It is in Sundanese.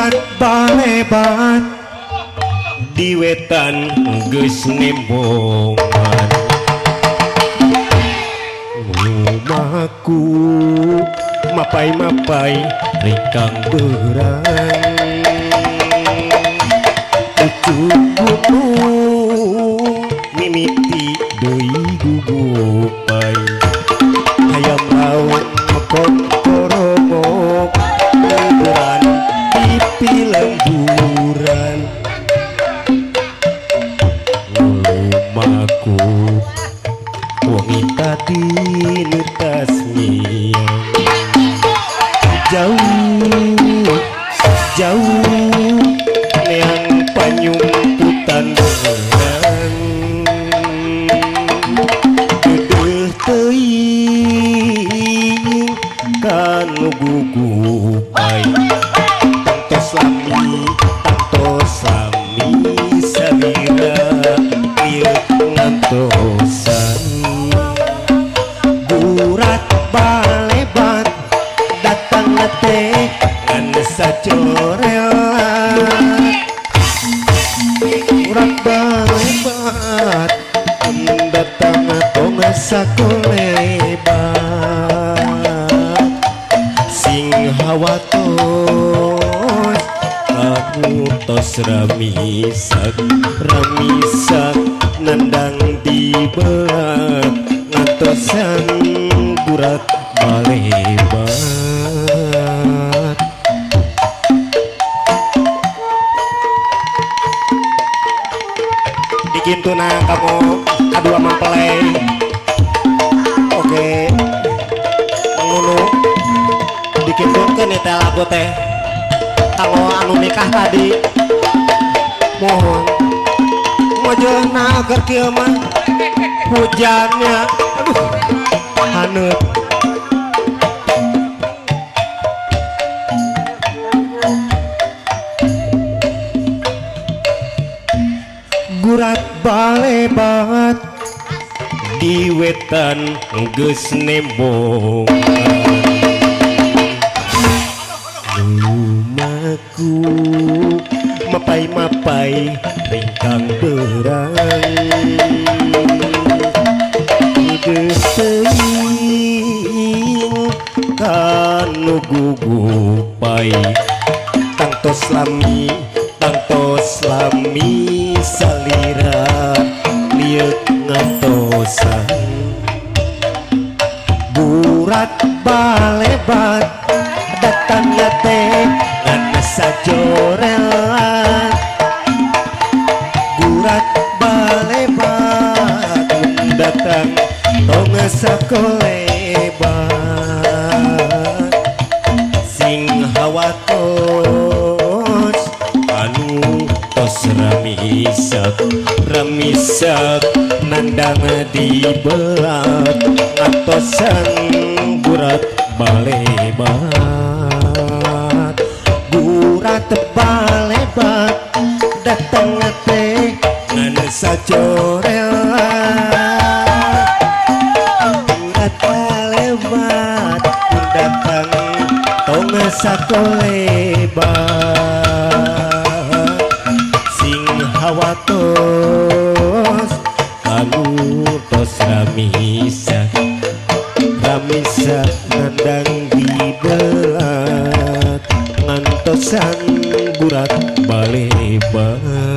Gurat balebat di wetan geus nembongan lumaku mapai-mapai ringkang berang ucuk gunung mimiti deui gugupai hayam raung koromok lemburan pipi lemburan lumaku wengi tadi nertas miang jauh jauh neang panyumputan beurang deudeuh teuing kanu gugupai tangtos lami salira ieu ngantosan gurat balebat datang teh ngan sacorelat gurat balebat datang tong sakolebat sing hawatos kamu tos ramisak ramisak nandang di belat ngantosan gurat balebat. Dikintuna kamu kadua mempelai. Oke, mengunu dikintunkeun ieu teh lagu teh kanggo anu nikah tadi. Mohon mojona keur kieu mah hujannya aduh haneut. Gurat balebat di wetan geus nembongan lumaku mapai-mapai ringkang berang geus teuing kanu gugupai tangtos lami salira lieuk ngatosan gurat balebat datang teh ngan sajorelat gurat balebat datang tong sakolebat sing hawatos anu tos ramisak ramisak nandang di belat ngatosan gurat balebat gurat balebat datang teh ngan sacorelat gurat balebat datang tong sakolebat sing hawatos kanu tos ramisak ramisak nandang di belat ngantosan gurat balebat.